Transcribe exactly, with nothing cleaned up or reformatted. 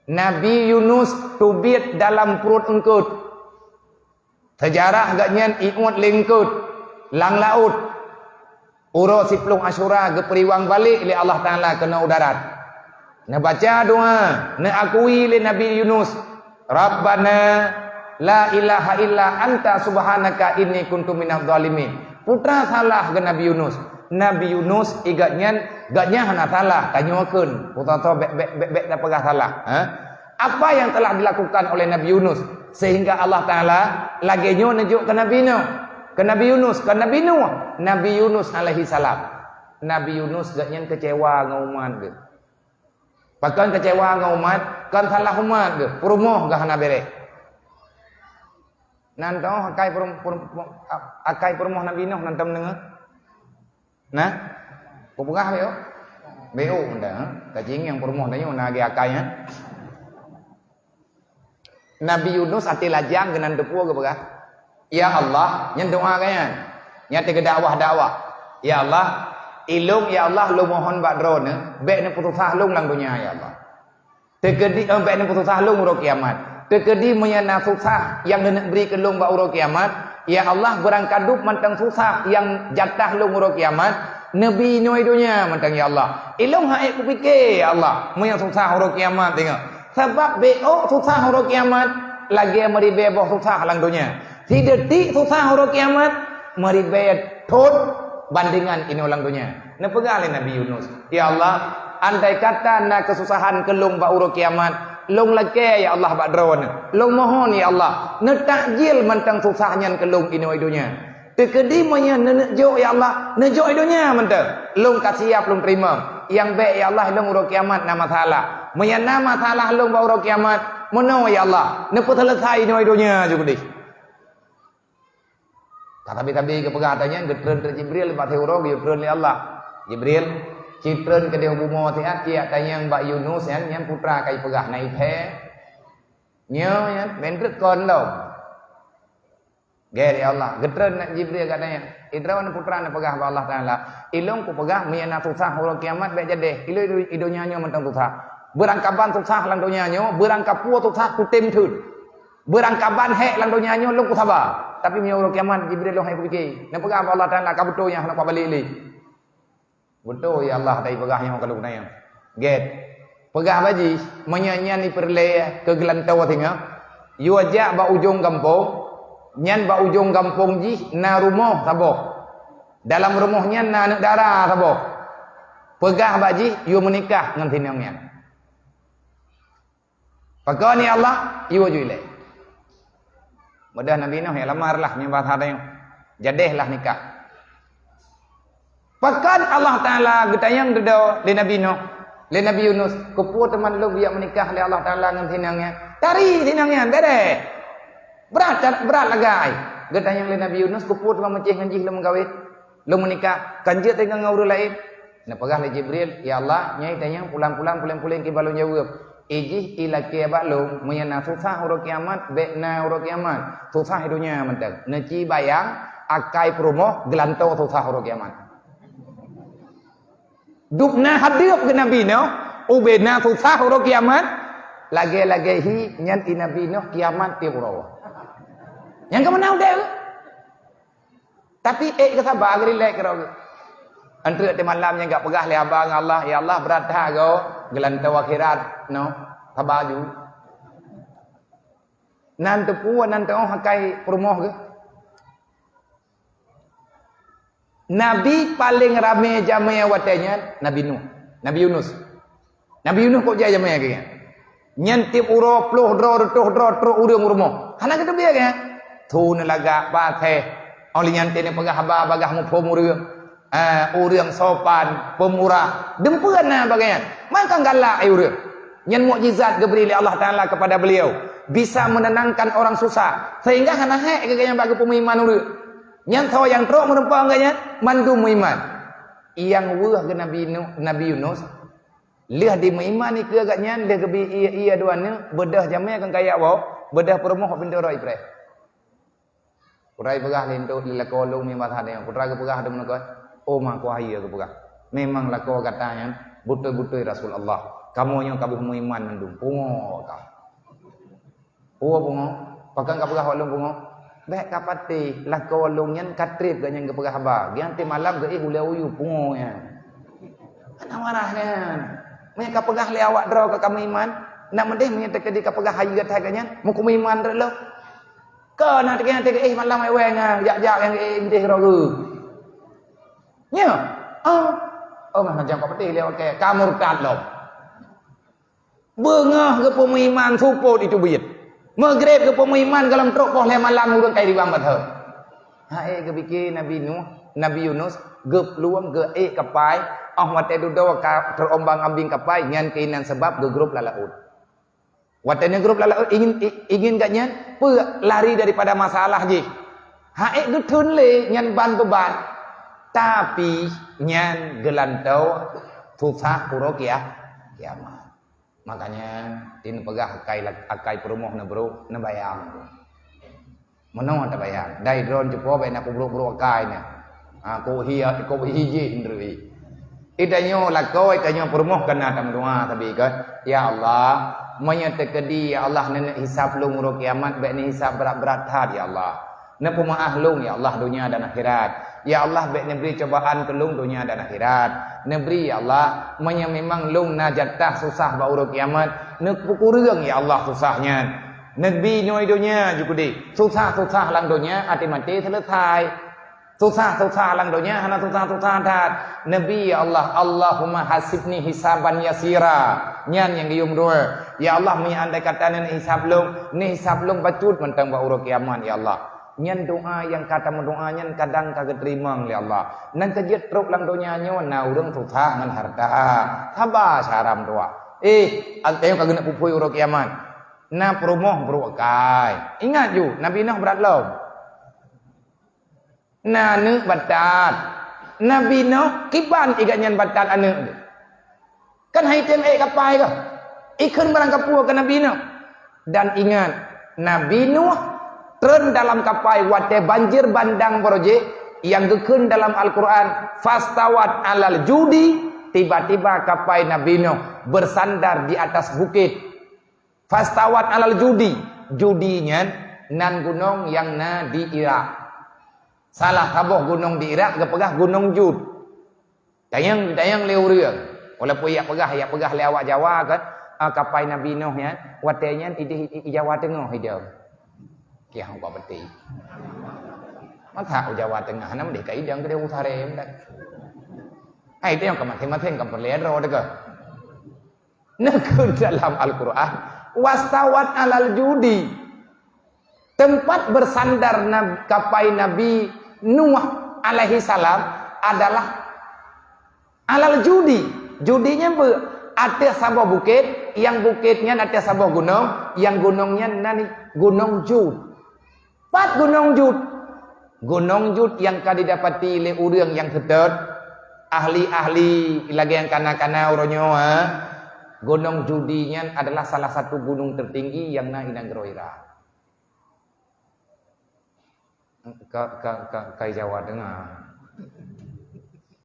Nabi Yunus teubiet dalam pruet eungkôt. Seujarah gobnyan iuet lé eungkôt lam laôt. Uroe siploh Asyura geupeuriwang balek lé Allah Taala keunoe u darat. Neubaca doa, neuakui lé Nabi Yunus, "Rabbana la ilaha illa anta subhanaka inni kuntu minadh dhalimin." Peue salah geuh Nabi Yunus? Nabi Yunus i gobnyan, gobnyan hana salah, tanyoe kheun. Peue-peue bék, bék, bék, bék tapeugah salah. Ha? Apa yang telah dilakukan oleh Nabi Yunus sehingga Allah Taala lagée nyoe neujok keu Nabi Nuh, keu Nabi Yunus, keu Nabi Nuh, Nabi Yunus alaihi salam. Nabi Yunus gobnyan keucewa ngon umat geuh. Pakon keucewa ngon umat? Kon salah umat geuh, peurumoh geuh hana béréh. Nan toh akai peurum-, peurum-, akai peurumoh Nabi Nuh nan tom deungoe? Nah, kupeugah beu. Beu mantong, ha? Kacing nyang peurumoh tanyoe na lagée akai, ha? Nabi Yunus até lajang keunan teupeu geupeugah, "Ya Allah," nyan doa geuh nyan. Nyan teuh geudakwah-dakwah. "Ya Allah, ilong ya Allah lôn mohon bak Droeneuh, bék neupeususah lôn lam donya ya Allah. Teukeudi, eh, bék neupeususah lôn uroe kiamat. Teukeudi meunyoe na susah nyang Neuneuk bri keu lôn bak uroe kiamat, ya Allah, beurangkadub mantong susah nyang jatah lôn uroe kiamat, neubi inoe donya mantong ya Allah. Ilong han ék kupike ya Allah, meunyoe susah uroe kiamat teungoh." Sabab beu susah uroe kiamat lagée meuribée boh susah lam donya. Sideutik susah uroe kiamat meuribée thon bandengan inoe lam donya. Neupeugah lé Nabi Yunus, "Ya Allah, andai kata na keususahan keu lôn bak uroe kiamat, lôn lakée ya Allah bak Droeneuh. Lôn mohon ya Allah, neutakjil mantong susah nyan keu lôn inoe donya. Teukeudi meunyoe Neuneuk jok ya Allah, neujok i donya mantong. Lôn ka siap lôn teurimong. Nyang bék ya Allah lôn uroe kiamat na masalah. Meunyoe na masalah lôn bak uroe kiamat, meunoe ya Allah, neupeuseuleusoe inoe donya ju keudeh." Ka sabe-sabe geupeugah ata nyan, geutreun teuk Jibril bak siuroe geuyue treun lé Allah. "Jibril, ci treun keudeh u bumoe siat, ci tanyong bak Yunus nyan, nyan peue ka ipeugah na iphé. Nyoe nyan, bék treuk kon lom." Gét ya Allah, geutreun Jibril gata nyan. Idroe peue neupeugah bak Allah Taala, "Ilong kupeugah meunyoe na susah uroe kiamat bék jadeh. Ilong i donya nyoe mantong susah. Beurangkaban susah lam donya nyoe, beurangkapeue susah kutem thon. Beurangkaban hék lam donya nyoe lôn kusaba. Tapi meunyoe uroe kiamat Jibril lôn han kupike." Neupeugah bak Allah Taala, "Ka beutôi nyan hana kubalek lé." Beutôi ya Allah, ata ipeugah nyoe ka lôn nyan. Gét. Peugah bak jih, meunyoe nyan ipeureulée keu geulantoe singoh, yue jak bak ujong gampông, nyan bak ujong gampông jih na rumoh saboh. Dalam rumoh nyan na aneuëk dara saboh. Peugah bak jih, yue meunikah ngon sinong nyan. Pakon ya Allah, iwoe ju ilée. Mudah Nabi Nuh ya lamar lah nyang bahasa tanyoe. Jadeh lah nikah. Pakon Allah Taala geutanyong dudoe lé Nabi Nuh, lé Nabi Yunus, "Keupeue teuma lôn geujak meunikah lé Allah Taala ngon sinong nyan?" Tari sinong nyan, bere. Brat, brat lagai. Geutanyong lé Nabi Yunus, "Keupeue teuma meucéh ngon jih lôn meugawét?" Lôn meunikah, kan jeuet teuka ngon ureuëng laén. Neupeugah lé Jibril, "Ya Allah, nyoe tanyong pulan-pulan, pulan-pulan kiban lôn jaweueb. Ijih ilakée bak lôn, meunyoe na susah uroe kiamat, bék na uroe kiamat. Susah i donya mantong. Neuci bayang, akai peurumoh, geulantoe susah uroe kiamat." Dubna hadeup keu Nabi Nuh, ubena susah uroe kiamat, lagée-lagée hi nyan i Nabi Nuh kiamat tieb uroe. Nyang ka meunan udeb. Tapi ék keu saba, geurilek keudroe geuh. Enteuk teuh malam nyan gak peugah lé haba ngon Allah, "Ya Allah, brat that goe, geulantoe akhirat, noh, saba ju." Nan teupeue, nan teuoh akai peurumoh geuh. Nabi paleng ramé jamé watée nyan, Nabi Nuh, Nabi Yunus. Nabi Yunus kok jai jamé keu nyan. Nyan tieb uroe ploh droe, reutôh droe trok ureuëng u rumoh. Hana geuteubiet keu nyan. Thu neulagak paséh. Óh lheueh nyan teuh neupeugah haba bagaih muphom ureuëng. Ah, ureuëng sopan, peumurah. Deumpeue na bagaih nyan. Maka galak ai ureuëng. Nyan mukjizat geubri lé Allah Taala kepada beliau. Bisa menenangkan orang susah. Sehingga hana hék keu gobnyan bak geupeumeuiman ureuëng. Nyan soe nyang trok meureumpok ngon gobnyan, mandum meuiman. Nyang weueh keu Nabi Nu-, Nabi Yunus, lheueh dimeuiman ikeue gobnyan, lheueh geubi ie, ie dua neuk, beudôh jamé keu kayak woe, beudôh peurumoh pintoe droe ipreh. Putra ipeugah lé induk lé lakoe lôn nibak saat nyoe. Putra geupeugah deungon lakoe, "Oh, ma kuah ie," geupeugah. "Memang lakoe gata nyan beutôi-beutôi rasul Allah. Kamoe nyoe ka boh meuiman mandum, pungo ka. Oh, pungo. Pakon ka peugah lôn pungo? Bèk ka patéh, lakoe lôn nyan ka trép geuh nyan geupeugah haba. Geuh malam geuéh ulèe u yub pungo nyan. Hana marah nyan. Meunyo ka peugah lé awak droe ka meuiman, nak meudeh meunyo teukeudi ka peugah hai geuh that geuh nyan, meukumeuiman rot lom. Ka na teukeudi geuéh malam wèe-wèe nyan, jak-jak nyang geuéh meudeh droe geuh. Nyo. Oh. Oh, mah macam ka patéh lé awak kèe, ka murtad lom. Beungoh geupeu meuiman seupôt itu buet. Meugreb geupeu meuiman goh lom trok poh lhèe malam ureueng ka iribang bak thon. Hai geupike Nabi Nuh, Nabi Yunus, geuplueng geuék kapai, oh watèe dudoe ka terombang-ambing kapai, nyan keunan sabab geugrôp lam laôt. Watèe nyan grôp lam laôt ingin, i-, ingin gobnyan peue lari daripada masalah jih. Hai geutheun lé nyan ban beuban. Tapi nyan geulantoe susah uroe kia-, kiamat. Makanya, tin peugah akai la-, akai peurumoh neubrôk, neubayang. Meunoe tabayang, dai droe cupo bèk na kubrôk-brôk akai nyan. Ha, kok hi, kok hi jih ndrui. Itanyoe lakoe, itanyoe peurumoh kana tameudoa sabe kan. Ya Allah, meunyoe teukeudi, ya Allah, neuneuk hisab lôn uroe kiamat, bèk neuhisab brat-brat that, ya Allah. Neupeumaáh lôn, ya Allah, donya dan akhirat. Ya Allah, bèk neubri cobaan keu lôn donya dan akhirat. Neubri, ya Allah, meunyoe memang lôn na jatah susah bak uroe kiamat, neupeukureueng, ya Allah, susah nyan. Neubri nyoe donya jukudi. Susah-susah lam donya, até maté seuleusai. Susah-susah lam donya hana susah-susah that. Neubri, ya Allah, Allahumma hasibni hisaban yasira. Nyan nyang geuyue meudoa. Ya Allah, meunyoe andai kata neuhisab lôn, neuhisab lôn bacut mantong bak uroe kiamat, ya Allah. Nyan doa nyang ka tameudoa nyan kadang ka geuteurimong lé Allah. Nyan keuh jeuet trok lam donya nyoe na ureueng susah ngon hareuta. Saba cara meudoa. Eh, até ka geuneuk pupui uroe kiamat. Na peurumoh brôk akai. Ingat ju, Nabi Nuh brat lom. Na aneuk batat. Nabi Nuh kiban igat nyan batat aneuk. Kan hai tem ék kapai kah? Ikheun barang kapeue keu Nabi Nuh. Dan ingat, Nabi Nuh treun dalam kapai watèe banjir bandang barô jih nyang geukheun dalam Al-Qur'an, "Fastawat alal judi", tiba-tiba kapai Nabi Nuh bersandar di atas bukit. Fastawat alal judi. Judi nyan nan gunong nyang na di Irak. Salah saboh gunong di Irak geupeugah Gunong Jud. Tanyong, tanyong lé ureueng. Walaupun jak peugah, jak peugah lé awak Jawa kan, ah, kapai Nabi Nuh nyan, watèe nyan idéh i, i Jawa Teungoh idong. Kiah ubat peti. Masa u Jawa Teungoh, hana meudeh ka idong keudeh u Sarem dah. Hai, tanyong ka maséng-maséng ka peureulèe droe teuka. Neukheun dalam Al-Qur'an, "Wastawat alal judi." Tempat bersandar nab-, kapai Nabi Nuh alaihi salam adalah alal judi. Judi nyan peue? Ateueh saboh bukét, nyang bukét nyan ateueh saboh gunong, nyang gunong nyan nan Gunong Jud. Pat Gunong Jud? Gunong Jud nyang ka didapati lé ureueng nyang seutôt, ahli-ahli lagèe nyang kana-kana uroe nyoe, ha? Gunong Judi nyan adalah salah satu gunong tertinggi nyang na di nanggroe Irak. Ka, ka, ka, ka Jawa Teungoh.